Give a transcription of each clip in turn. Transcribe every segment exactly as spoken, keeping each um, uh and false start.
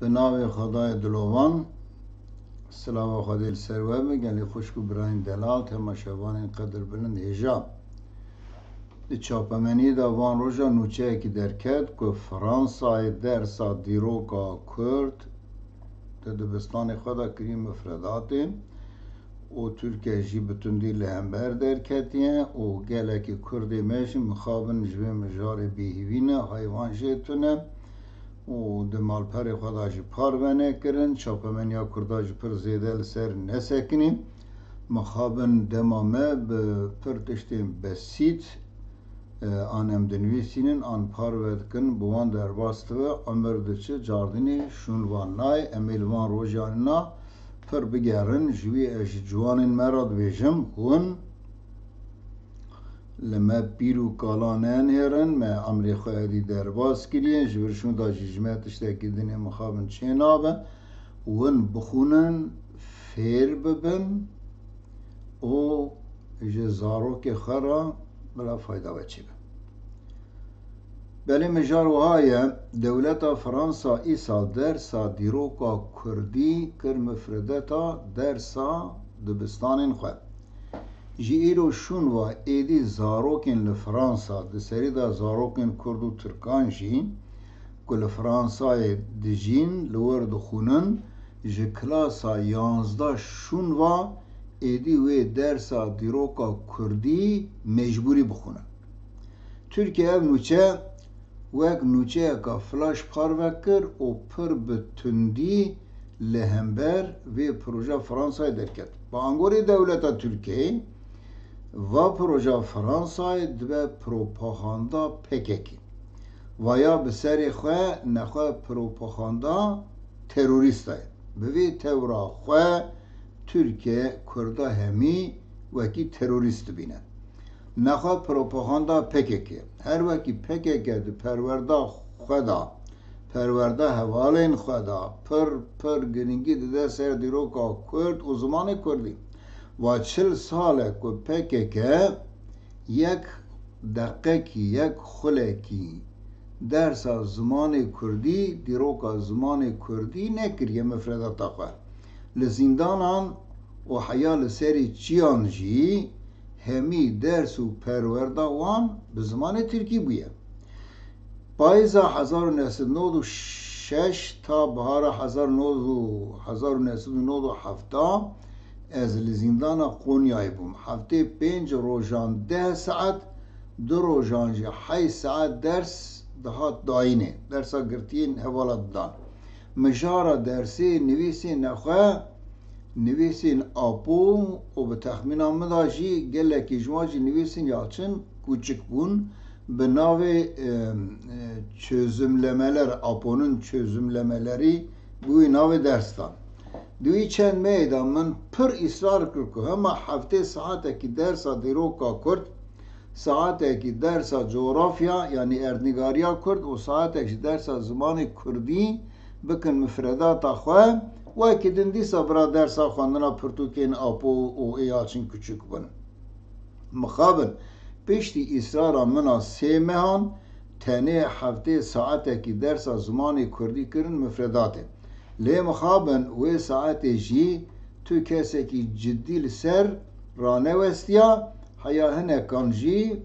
Bi navê Xwedayê Dilovan, silava Xwedê li ser we be, gelê xwişk û birayên delal, temaşevanên qedirbilind hêja. Di çapemeniyê de van roja nûçeyekî derket ku Fransayê dersa dîroka Kurd di dibistanê xwe de kiriye mifredatê û Tirkiye jî bi tundî li hember derketiye û gelekî Kurdê me jî mixabin ji vê mijarê bêhîvî ne, heywan jê tune û di malperê xwe de jî parve nekirin. Çapemeniya Kurda jî pir zêde li ser nesekinî. Mixabin dema me bi pir tiştên besît, e, an em dinivîsînin, an parve dikin, bi wan derbas dibe, emir diçe, cardinê şûn van nayê. Em ê li van rojanîna pir bigerin, ji wî e ji ciwanên me re dibêjim, hûn li me pîr û kala nenêrin, me emrê xwe êdî derbas kiriye, ji vir şûnda jî ji me tiştekî dinê mixabin çênabe, hûn bixwînin, fêr bibin û ji zarokê xwe re bila fayda we çêbe. Belê mijar wiha ye, dewleta Fransa îsal dersa dîroka Kurdî kir mifredeta dersa dibistanên xwe. Ji îro şûn ve êdî zarokên li Fransa, di serî de zarokên Kurd û Tirkan jî ku li Fransayê dijîn, li wir dixwînin, ji klasa yanzdeh şûn ve êdî wê dersa dîroka Kurdî mecbûrî bixwînin. Tirkiye ev nûçe wek nûçeyeka flaş parve kir û pir bi tundî li hember vê proja Fransayê derket. Bi angorê dewleta Tirkiyeyê, va proja Fransayê dibe propaganda P K K. Va ya bi serê xwe nexwe propaganda terorîsta ye. Bi vê tewra xwe Tirkiye Kurda hemî wekî terorîst dibîne. Nexwe propaganda P K K. Her wekî P K K di perwerda xwe de, perwerda hevalên xwe de pir, pir girîngî dide ser dîroka Kurd û zimanê Kurdî. Va çil sal e ku P K K yek deqekî, yek xulekî dersa zimanê Kurdî, dîroka zimanê Kurdî nekiriye mifredata xwe. Li zîndanan û heya li serê çiyan jî hemî ders û perwerda wan bi zimanê tirkî bûye. Payîza hezar û neh sed û nod û şeş ta bihara hezar û nod û, hezar û neh sed û nod û heft ez li zîndana Qonyayê bûm. Heftê pênc rojan deh saet, du rojan jî heşt saet ders dihat dayînê. Dersa girtiyên hevala didan. Mijara dersê nivîsê nexwe, nivîsên Apo û bi texmîna min de jî gelekî ji wan jî nivîsên ya çin kûçik bûn. Bi navê, e, e, çözümlemeler, Apo'nun çözümlemeleri bi wî navê ders dan. Di wî çend mehê de min pir îsrar kir ku hema heftê saetekî dersa dîroka Kurd, saetekî dersa coğrafya, yanî erdnîgariya Kurd û saetek jî dersa zimanê Kurdî bikin mifredata xwe, wekî din dîsa bira dersa xwendina pirtûkên Apo û ê ya çin kûçik bin. Mixabin, piştî îsrara min a sê mehan, tenê heftê saetekî dersa zimanê Kurdî kirin mifredatê. Lê mixabin wê saetê jî tu kesekî cidî li ser ranewestiya, heya hinekan jî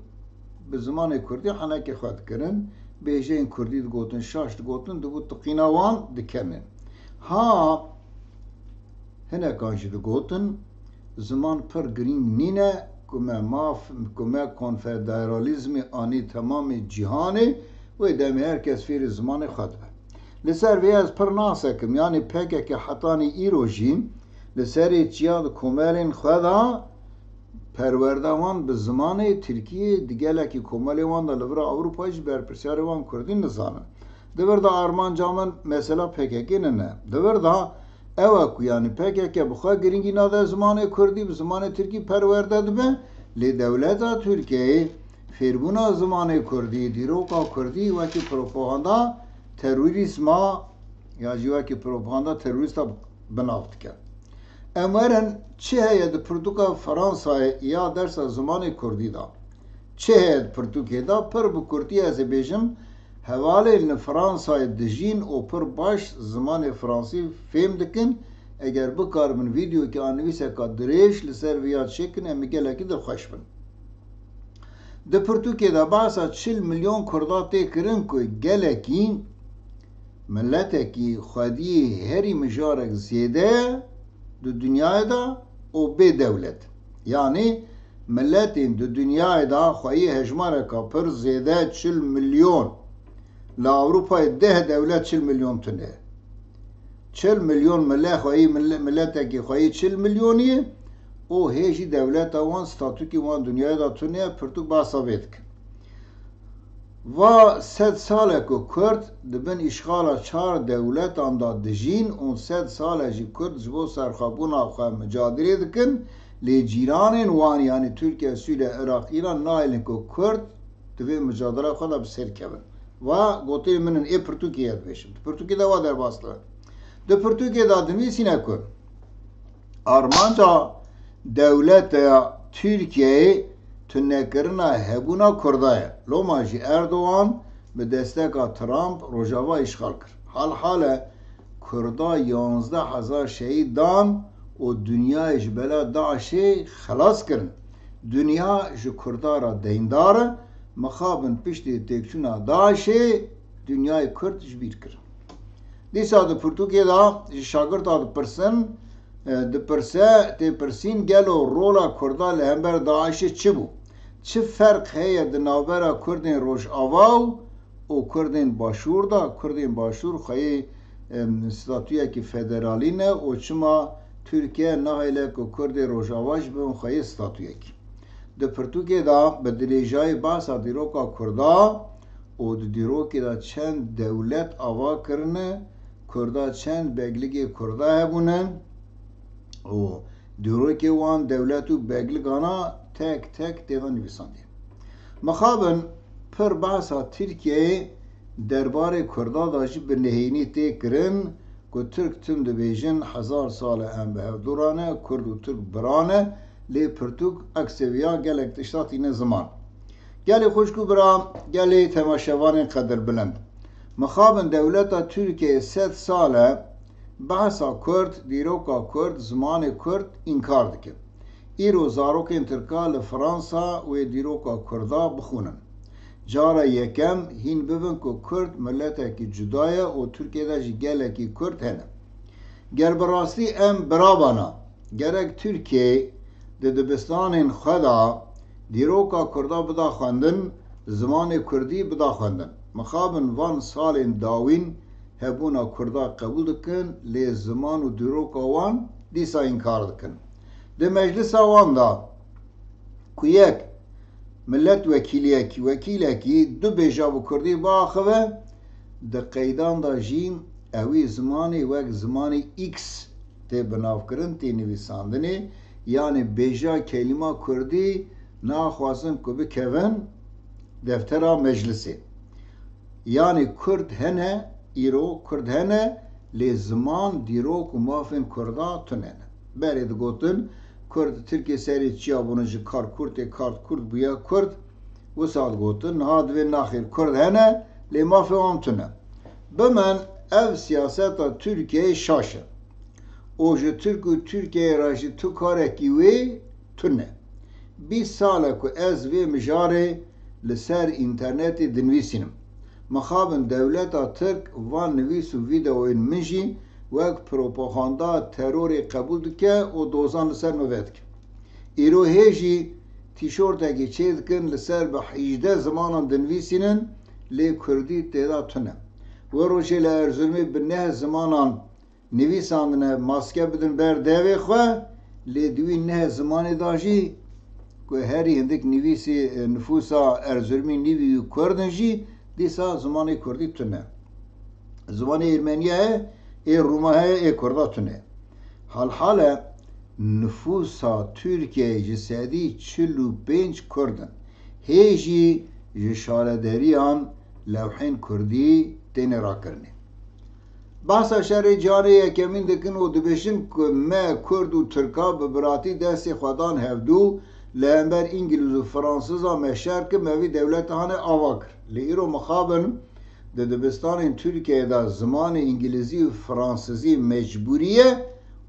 bi zimanê Kurdî henekê xwe dikirin, bêjeyên Kurdî digotin, şaş digotin, dibû tiqîna wan dikenin. Ha, hinekan jî digotin, ziman pir girîng nîne, ku me maf, ku me konfederalîzmê anî temamê cîhanê, wê demê her kes fêrî zimanê xwe dibe. Li ser vê ez pir nasekim, yanî P K K hetanî îro jî li serê çiya di komelên xwe de perwerda wan bi zimanê tirkî di gelekî komelê wan de li vira Ewropa jî berpirsiyarê wan kurdî nizanin. Di vir de armanca min mesela P K K nine. Di vir de ew e ku yanî P K K bi xwe girîngî nade zimanê kurdî, bi zimanê tirkî perwerde dibe, lê dewleta Tirkiyeyê fêrbûna zimanê kurdî, dîroka kurdî wekî propaganda terorîzma ya jî wekî propaganda terorîsta bi nav dike. Em werin çi heye di pirtûka Fransayê ya dersa zimanê kurdî de? Çi heye di pirtûkê de? Pir bi kurtî ez ê bêjim, Hevalên li Fransayê dijîn û pir baş zimanê fransî fêm dikin. Eger bikaribin vîdeoyekê an nivîseka dirêj li ser vê ya çêkin, em ê gelekî dilxweş bin. Di pirtûkê de behsa çil milyon Kurda tê kirin ku gelekî miletekî xwediyê herî mijarek zêde ye di dinyayê de û bê dewlet. Yanî miletên di dinyayê de xweyî hejmareka pir zêde çil milyon. Li Ewropayê deh dewlet çil milyon tune. Çil milyon mile xweyî mile-, miletekî xweyî çil milyonî ye û hê jî dewleta wan, statûkî wan dinyayê de tune ye, pirtûk behsa vê dike. Va sed sal e ku Kurd di bin îşxala çar dewletan de dijîn û sed sal e jî Kurd ji bo serxwebûna xwe micadilê dikin, lê cîranên wan, yanî Tirkiye, Sûriye, Iraq, Îran nahêlin ku Kurd di vê micadila xwe de bi ser kevin. Va gotinên min in, ê pirtûkê ye dibêjim. Di pirtûkê de va derbas dibe. Di pirtûkê de dinivîsîne ku armanca dewleta Tirkiyeyê tunekirina hebûna Kurda ye. Loma jî Erdogan bi desteka Trump Rojava îşxal kir. Hal hal e Kurda yanzdeh hezar şehîd dan û dinyayê ji bela DAIŞê xelas kirin. Dinya ji Kurda re deyndar e, mixabin piştî têkçûna DAIŞê dinyayê Kurd ji bîr kirin. Dîsa di pirtûkê de ji şagirta dipirsin, e, dipirse, tê pirsîn, gelo rola Kurda li hember DAIŞê çi bû? Çi ferq heye di navbera Kurdên Rojava û, û Kurdên Başûr de? Kurdên Başûr xweyê, em, statuyekî federalî ne û çima Tirkiye nahêle ku Kurdê Rojava jî bibin xweyê statuyekî? Di pirtûkê de bi dirêjayî behsa dîroka Kurda û di dîrokê de çend dewlet ava kirine, Kurda çend begligê Kurda hebûne û dîrokê wan dewlet û begligana tek tek tê de nivîsandî. Mixabin pir behsa Tirkiyeyê derbarê Kurda de jî bi nehênî tê kirin ku Tirk tim dibêjin hezar sal e em bi hevdû re ne, Kurd û Tirk bira ne, lê pirtûk eksê vê ya gelek tişta tîne ziman. Gelê xwişk û bira, gelê temaşevanên qedirbilind. Mixabin dewleta Tirkiyeyê sed sal e behsa Kurd, dîroka Kurd, zimanê Kurd înkar dike. Îro zarokên Tirka li Fransa wê dîroka Kurda bixwînin. Cara yekem hîn bibin ku Kurd miletekî cuda ye û Tirkiyê de jî gelekî Kurd hene. Ger bi rastî em bira bana, gerek Tirkiyeyê di dibistanên xwe de dîroka Kurda bida xwendin, zimanê Kurdî bida xwendin. Mixabin van salên dawîn hebûna Kurda qebûl dikin, lê ziman û dîroka wan dîsa înkar dikin. Di meclisa wan de ku yek milet wekîliyekî, wekîlekî du bêja bi Kurdî biaxive, di qeydan de jî ewî zimanê wek zimanê X tê binavkirin, tê nivîsandinê, yanî bêja kelîma Kurdî naxwazin ku bikevin deftera meclisê. Yanî Kurd hene, îro Kurd hene, lê ziman, dîrok û mafên Kurda tune ne. Berê digotin, Kurd Tirkiyê serê çiya bûne, ji Karkûrtê Karkûrt bûye Kurd. Wisa digotin, niha divê naxêr Kurd hene, lê mafê wan tune. Bimen ev siyaseta Tirkiyeyê şaş e. Û ji Tirk û Tirkiyeyê re jî tu karekî wê tune. Bîst sal e ku ez vê mijarê li ser înternetê dinivîsînim. Mixabin dewleta Tirk van nivîs û vîdeoyên min jî wek propaganda terorê qebûl dike û dozan li ser min vedike. Îro hê jî tîşortekê çêdikin, li ser bi hejdeh zimanan dinivîsînin, lê Kurdî tê de tune. Wê rojê li Erzurumê bi neh zimanan nivîsandine, maske bidin ber devê xwe, lê di wî neh zimanê de jî ku herî hindik nivîsî, e, nifûsa Erzurumî nîvî wî Kurd in jî, dîsa zimanê Kurdî tune. Zimanê Ermeniya heye, ê Rûma heye, ê Kurda tune. Hal hal e nifûsa Tirkiyeyê ji sedî çil û pênc Kurd in. Hê jî ji şarederiyan lewhên Kurdî têne rakirinê. Behsa şerê cihê yekemîn dikin û dibêjin ku me Kurd û Tirka bi biratî destê xwe dan hevdû, li hember Îngilîz û Fransizan me şer kir, me vî dewleta hane ava kir. Lê îro mixabin Di dibistanên Tirkiyeyê de zimanê îngilîzî û fransizî mecbûrî ye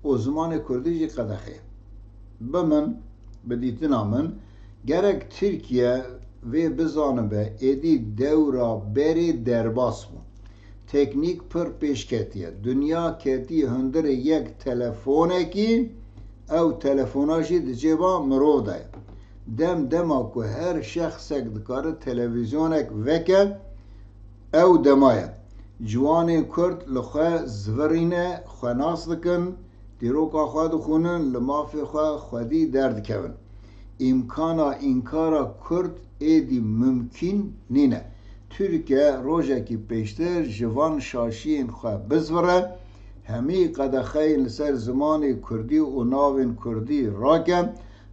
û zimanê kurdî jî qedexe ye. Bi min, bi dîtina min, gerek Tirkiye vê bizanibe, êdî dewra berê derbas bû. Teknîk pir pêş ketiye. Dinya ketiye hundirê yek telefonekî, ew telefona jî di cêba mirov de ye. Dem dema ku her şexsek dikare televîzyonek veke, ew dema ye. Ciwanên Kurd li xwe zivirîne, xwe nas dikin, dîroka xwe dixwînin, li mafê xwe xwedî derdikevin. Îmkana înkara Kurd êdî mimkîn nîne. Tirkiye rojekî pêştir ji van şaşiyên xwe bizvire, hemî qedexeyên li ser zimanê kurdî û navên kurdî rake,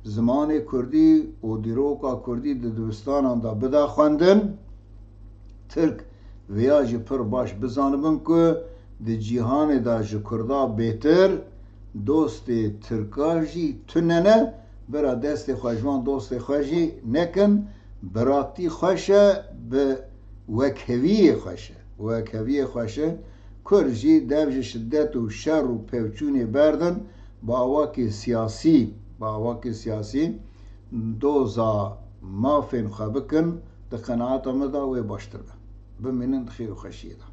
zimanê kurdî û dîroka kurdî di dibistanan de bide xwendin. Tirk vêya jî pir baş bizanibin ku di cîhanê de ji kurda bêtir dostê tirka jî tune ne, bira destê xwe ji wan dostê xwe jî nekin. Biratî xweş e, bi wekheviyê xweş e. Wekheviyê xweş e. Kurd jî dev ji şidet û şer û pevçûnê berdin, bi awakê siyasî, bi awakê siyasî doza mafên xwe bikin, di qenaeta min de wê baştir be. Bimînin di xêr û xweşiyê de.